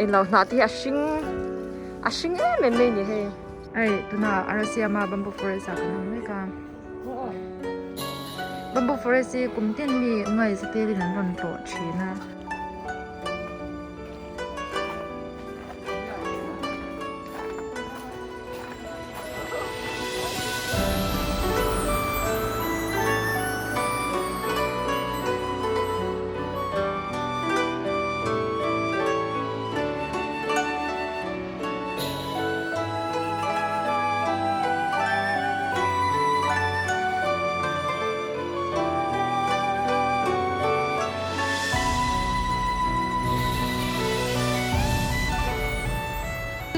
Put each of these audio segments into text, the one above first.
Englo hnah te hi a hring a hring em em mai a ni hei. Hei tuna Arasiama bamboo forest ah kan awm mek a bamboo forest hi kum tin mi nuai zatel in an rawn tlawh thin a.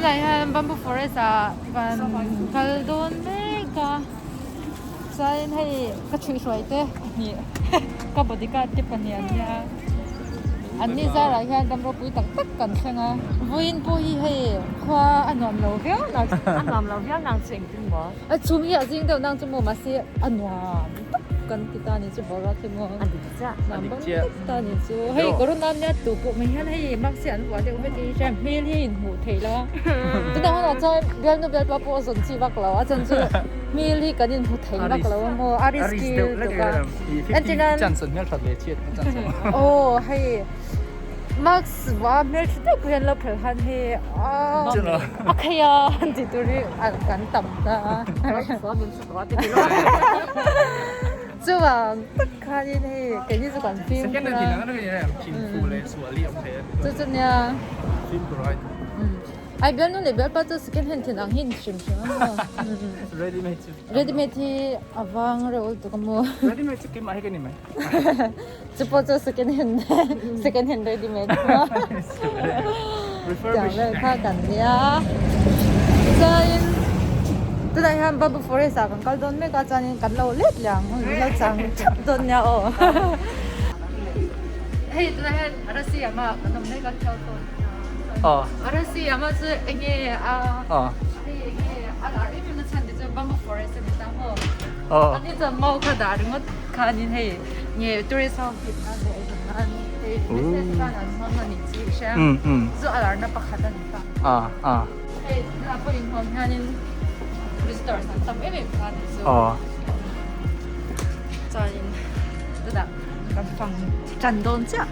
Tunah hian bamboo forest ah kan kal dawn mek a chuanin hei ka thuihhruai te pahnih ka bodyguard te pahnih an nia an ni zarah hian ram ropui tak tak kan thleng a vawiin pawh hi hei khua a nuam lo viau nang a nuam lo viau nang chu engtin maw a chhum hi a zing deuh nang chu maw mahse a nuam tak kan ti ta ni chu boruak hi maw a dik chiah nuam bang tak ta ni chu hei corona nia tu pawh mai hian hei mask hi an vuah deuh vek in hria hmel hi a inhmuh theih lo a tunah hunah chuan bialnu bialpa pawh a zawn chi vak lo a chan chu hmel hi kan inhmu thei vak lo a maw a risky lutuk a entirnan aw hei mask vuah a hmel tha deuh pawh hian lo phelh han hei a khei a an tih tur hi kan tam ta a. Chuvang tak khanin hei keini chu kan fimkhur a chu chu nia ai bialnu leh bialpa chu second hand thin ang hi ni hrim hrim a maw ready made hi a vang reuh lutuk a maw chu pawh chu second hand second hand ready made tiang vel kha kan nia chuanin tunah hian bamboo forest ah kan kal dawn mek a chuanin kan lo let leh ang min lo chang thap dawn nia aw hei tunah hian arasiama kan awm mek a kheltawn arasiama chu enge a hei enge a lar em em na chhan te chu bamboo forest a ni ta maw ani chuan mau kha dah ringawt khanin hei nge tourist ho hip nan leh ei zawng nan hei business tan an hmang a nih chu i hria chu a larna pakhat a ni ta hei tunah pawh inhuam hianin visitors an tam em em kha a ni chu chuanin tunah kan fang tan dawn chiah.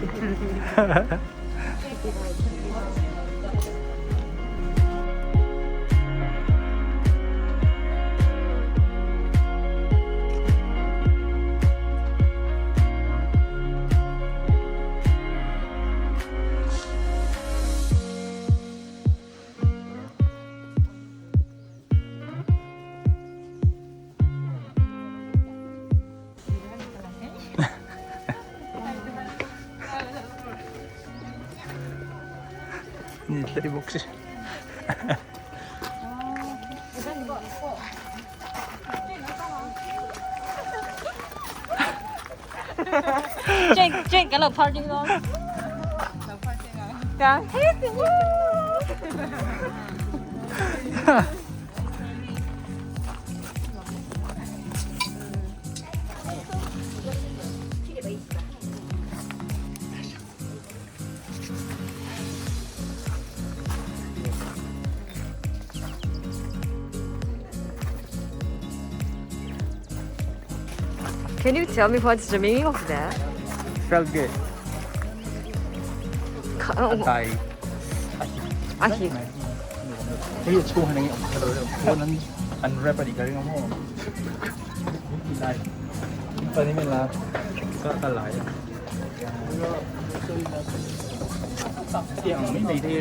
Ni hlei bawk si. Chen chen cái lộc party không? Dạ. Can you tell me what's the meaning of that? Felt good. A dai. A hi. Hei a chhung hian enge awm kher lo pawn an an wrap a nih ka ring a maw Pani min la ka ka lai a tiang ang mai mai te hi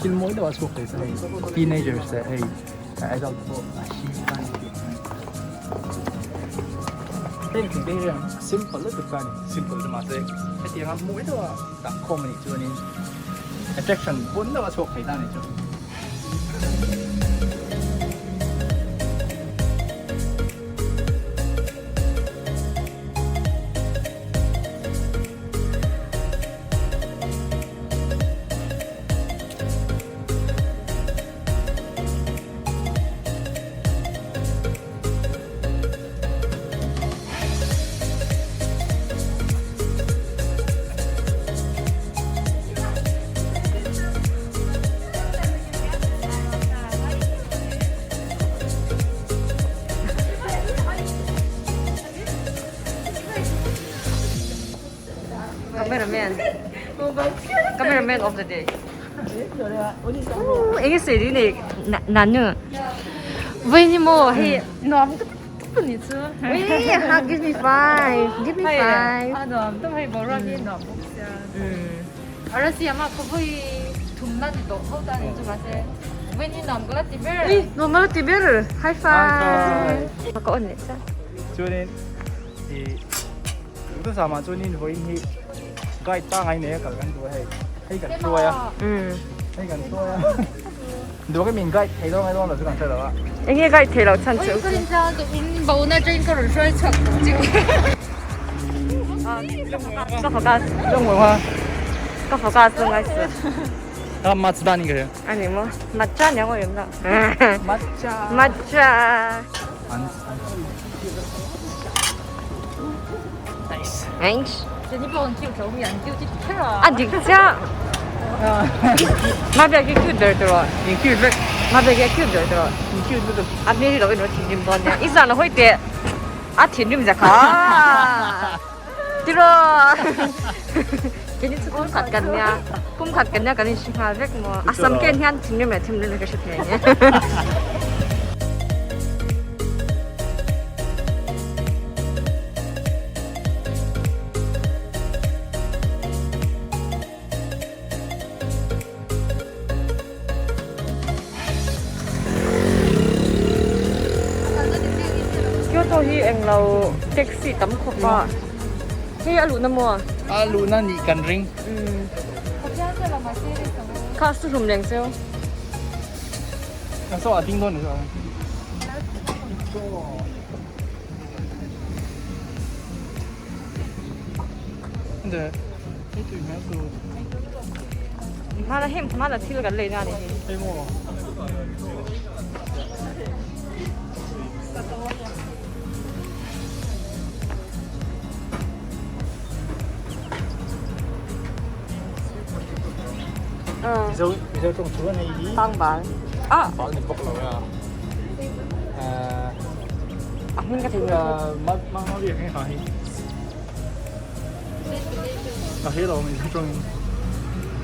thil mawi deuh a chhuak thei se hei teenagers te hei adult pawh a him tan heng thing te hi simple lutuk kha a ni simple chu mahse hetianga mawi deuh a dah khawm a nih chuanin attraction pawn deuh a chhuak thei ta a ni chu. Cameraman. Cameraman of the day. Enge sei ding nei nanu. Voi ni mo hei nuam ka ti ni chu. Ui, ha give me five. Give me five. A nuam tum hei boruak hi nuam bawk sia. Arasi ama ko voi thum na ni tawh ho ta ni chu mahse voi ni nuam ka la ti ber. Ui, nuam ka la ti ber. High five. Ka on leh chiah. Chuanin i duhthusam ah chuanin vawiin hi guide pangngai nei a kal kan duh a hei. Hei kan hruai a. Hei kan hruai a. Duh ka min guide thei dawn ngai dawn lo chu kan hre lo a. Enge guide thei loh chhan chu. Ui ka rin tlang ka in bo na train ka rawn hruai chhuak tawh chu. Ka focus. Dong wo ha. Ka focus chu ngai si. Ta matcha ni ka. Ani mo matcha ni ang yam la. Matcha. Matcha. An an. Nice. Nice. Ni pawh an cute lo mi an cute ti kher a. A dik chiah. Mabia khi cute ber tur aw. In cute vek. Mabia khi a cute ber tur aw. In cute lutuk. A hmel hi lo in rawh thinrim dawn nia. I zan a hawi teh. A thinrim zia kha. Tiraw. Keini chu kum khat kan nia. Kum khat kan nia kan inhre nghal vek maw. A sam ken hian thinrim leh thinrim leh ka hre thei ang e. Kyoto hi englo taxi tam khawp a hei a luhna maw? A luhna nih kan ring. Kha su hlum leng cheu. Saw a ding dawn ni saw. Hmana heng hmana thil kan lei na ni hi. Mizo Mizo tawng chu an ei hi. Pangbal. Ah. Bal ni bawk lo a. A hming ka thei lo. Ma ma ma biak hi ha hi. A he lo Mizo tawng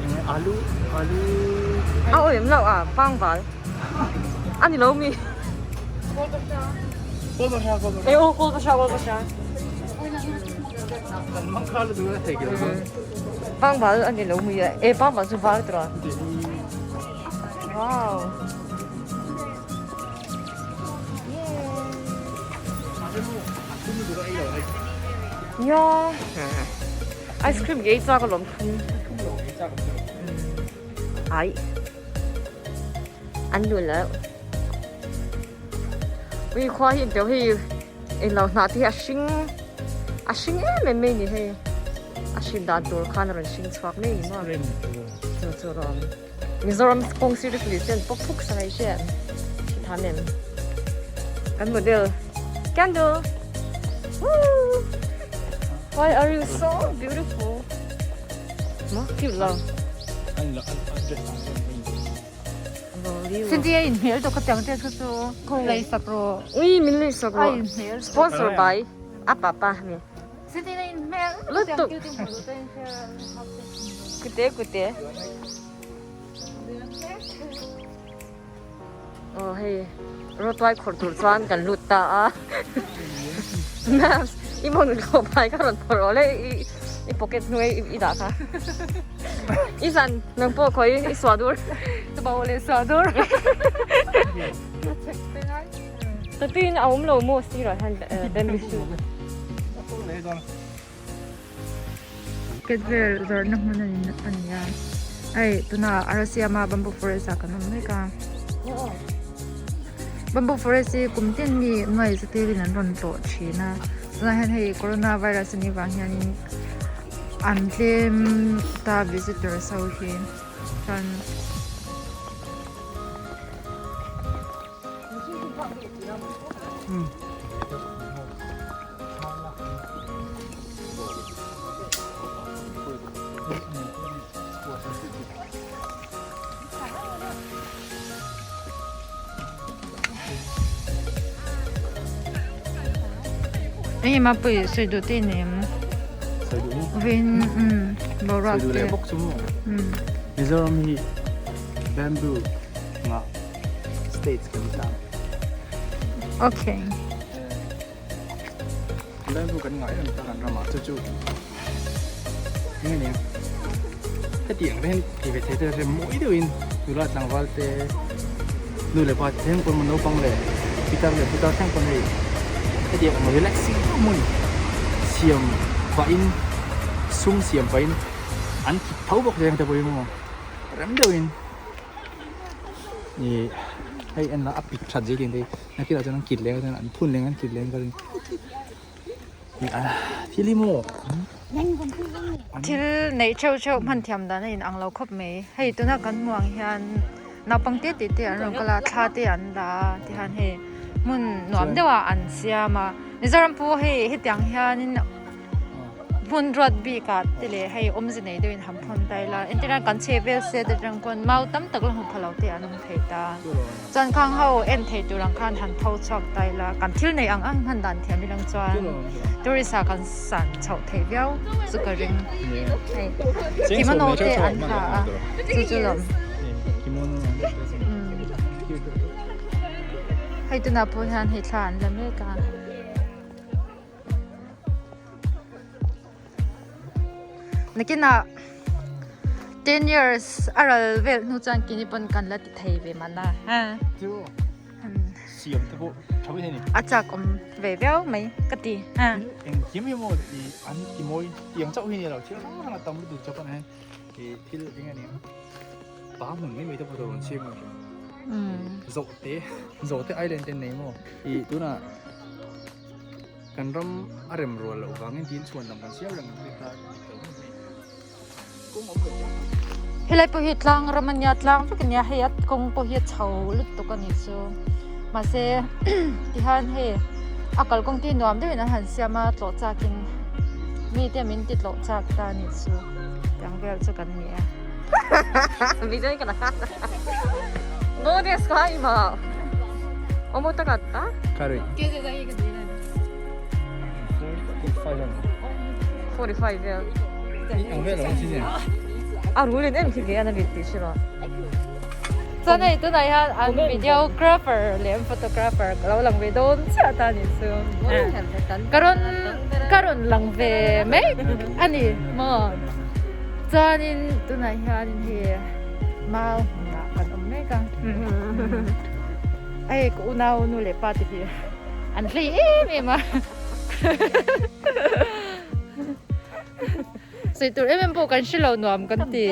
in alu alu. A awm lo a pangbal. A ni lo mi. Kawlbahra kawlbahra. E aw kawlbahra kawlbahra. Kan mang kha lu a thei lo. Pangbal a ni lo mi a. E pangbal chu var tawh a. Wow. Nia. Ice cream ge ei chak alawm thum. Ai. An lu lo. Ui khua hi engtiang hei englo hnah te hi a hring a hring em em mai ni hei a hrin dan tur khan a rawn hring chhuak mai ni maw chu chu rawng Mizoram kawng sir te police ten pawk phuk sa mai hriat hrithan em kan model candle woo why are you so beautiful maw cute lo. Cindy a inhmel tawh ka tiang te chu chu lei sak rawh. Ui min lei sak rawh. A inhmel. Sponsor by a papa mi. Cindy a inhmel lutuk. Kute kute. Aw hei rawtuai khawrh tur chuan kan lut ta a. Maps i mawng hlawh phai kha rawn phawrh aw le i pocket hnuai i dah kha. I zan nang pawh khawi i suah dur. Ka bau leh suah dur. Tatin a awm lo maw sirah hian bamboo shoot. Ket vel zawrhna hmun a ni a hei tuna Arasiama bamboo forest ah kan awm mek a bamboo forest hi kum tin mi nuai zatirin an rawn tlawh thin a tunah hian hei corona virus anih vang hianin an tlem ta visitors ho hi chuan. Eng emaw pawh sawi duh te i nei ang. Sawi duh maw? Vin boruak Sawi duh leh bawk chu maw? Mizoram hi bamboo ngah states kan ni ta. Okay. Bamboo kan ngah em ta kan ramah chu chu enge nia hetiang te hian ti ve thei te rem mawi deuhin nula tlangval te nu leh pa te thleng pawn maw naupang leh pitar leh putar thleng pawn hei hetiang awm relaxing deuh hmun siam pahin sum siam pahin an kit tho bawk reng te pawhin maw rem deuhin ih hei en la a pik that zel in te nakinah chuan an kit leng a an phun leng an kit leng ka ring thil hi maw Thil neih theuh theuh hman thiam dan a in ang lo khawp mai. Hei tuna kan hmuh ang hian naupang te tih te an rawn kal a, thla te an la a tihian hei hmun nuam deuh ah an siam a. Mizoram pawh hei hetiang hianin hmun ruat bik ah te leh hei awmze nei deuhin han phawn ta ila entirna kan chhe vel se te atang pawn mau tam tak la hmu pha lo te an awm thei ta. Chuan khang ho en thei tur ang khan han tho chhuak ta ila kan thil nei ang ang hman dan thiam ilang chuan tourist ah kan san chhoh theih viau chu ka ring. Hei kimono te an ha a chu chu lawm. Hei tunah pawh hian hei thla an la mek a. Nakinah 10 years a ral vel hnu chuan kini pawn kan la ti thei ve mahna ha. Siam te pawh tha mai thei ni. A chak awm ve viau mai ka ti ha. Engkim hi maw i an ti mawi tiang chauh hi ni lo thil hrang hrang a tam lutuk Japan ah hian i thil eng nge ni ang pa hmun mai mai te pawh rawn siam ang zawhte zawhte island te an nei maw i tunah Kan ram a rem rual loh vangin tiin chhuan lam kan siam reng ang tih kha dik lo ngawt mai. Kawng awm lo chiang tak. Helai pawh hi tlang ram a nia, tlang vek a nia, hei a kawng pawh hi a chho lutuk a nih chu. Mahse tihian hei a kalkawng te hi nuam deuhin an han siam a, tlawh chakin mite min ti tlawh chak ta a nih chu. Tiang vel chu kan ni e. どうですか今重たかった軽い。 45 vel 啊 a rulin em khi ge an rit tih hrilh a. Chuan hei tunah hian an videographer leh an photographer ka lo lang ve dawn chiah ta nih chu. Ka rawn ka rawn lang ve mai a ni maw. Chuanin tunah hianin hei mau hmunah kan awm mek a. Hei ka unau nu leh pa te hi an hlei em em a. Sawi tur em em pawh kan hre lo nuam kan ti.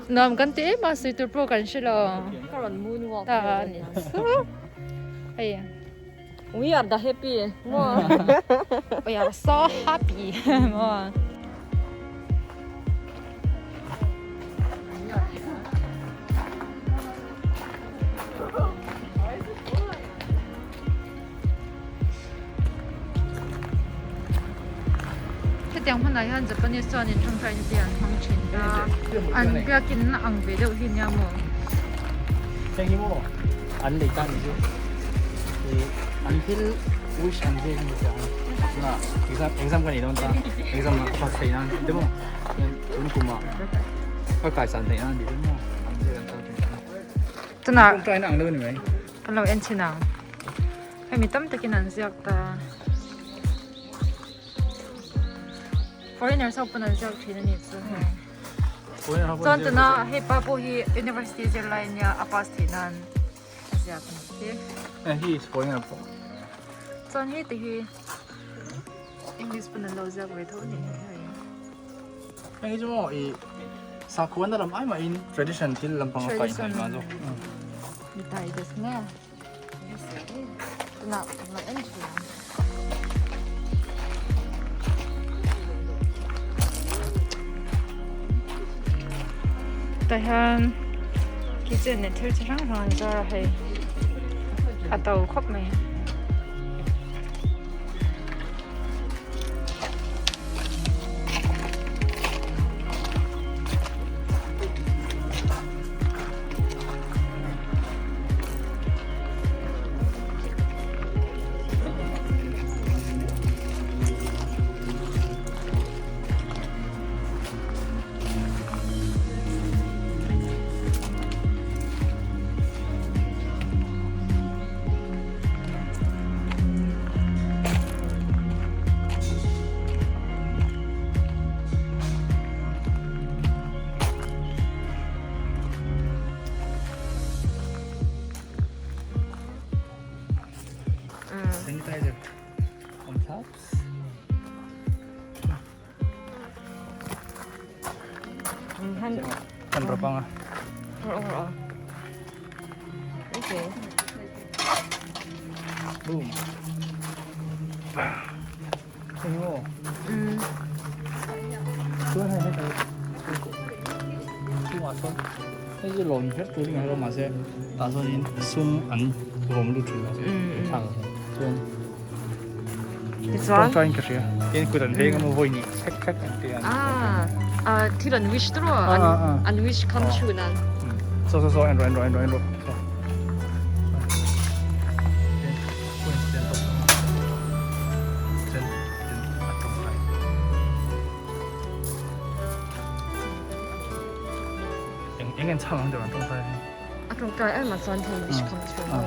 Nuam kan ti em a sawi tur pawh kan hre lo. Ka rawn moonwalk ta a ni chu. Hei. We are the happy maw. We are so happy maw. Hetiang hmunah hian Japanese chuanin ṭawngṭaina te an hmang ṭhin a, an biakin a ang ve deuh hi nia maw? Heng hi maw an lei ta ni chu ih an thil wish an ziak ni chiang a exam exam ka nei dawn ta exam ah ka pass theih nan te maw tun kumah ka kaisan theih nan tih te maw an ziak an tar ṭhin a Tunah ṭawngṭaina ang deuh a ni mai. Kan lo en chhin ang. Hemi tam takin an ziak ta. Foreigners ho pawn an ziak thin a nih chu hei. Chuan tuna hei pa pawh hi university zirlai ania a pass theih nan a ziak a nih hi. Hei hi foreigner pawh. Chuan hei te hi English pawn an lo ziak ve tho a nih hi hei. Hei hi chu maw i sakhuana lam ai mahin tradition thil lampang a kaihhnawih mah zawk. Mitai desu ne. Tunah kan lo en thin ang. Tah hian kitchen leh thil chi hrang hrang an zar a hei a to khawp mai. Han Kan rawp anga. Rawh rawh. Okay. Boom. Hei maw. Chuan hei hei chungah sawn hei chu lawm kher turin an rawm mahse tah sawnin sum an rawm lut thin a thlak ah chuan Tichuan tawngtain ka hria tin kut an veng emaw vawi nih thlek thlek an ti a ah thil an wish tur aw an wish come true nan saw saw saw en rawh en rawh en rawh en rawh saw. Eng eng chhang ang deuh an tawngtai hi. A tawngtai em a chuan thil wish come true maw.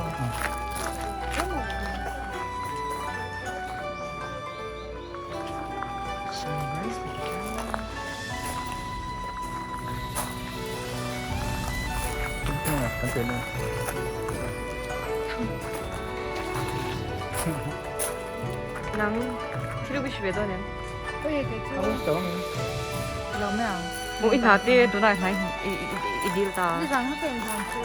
Nang thil wish ve dawn em? Maw i hna te tunah hnai i dil ta. Nizan kha ka inhlan chu.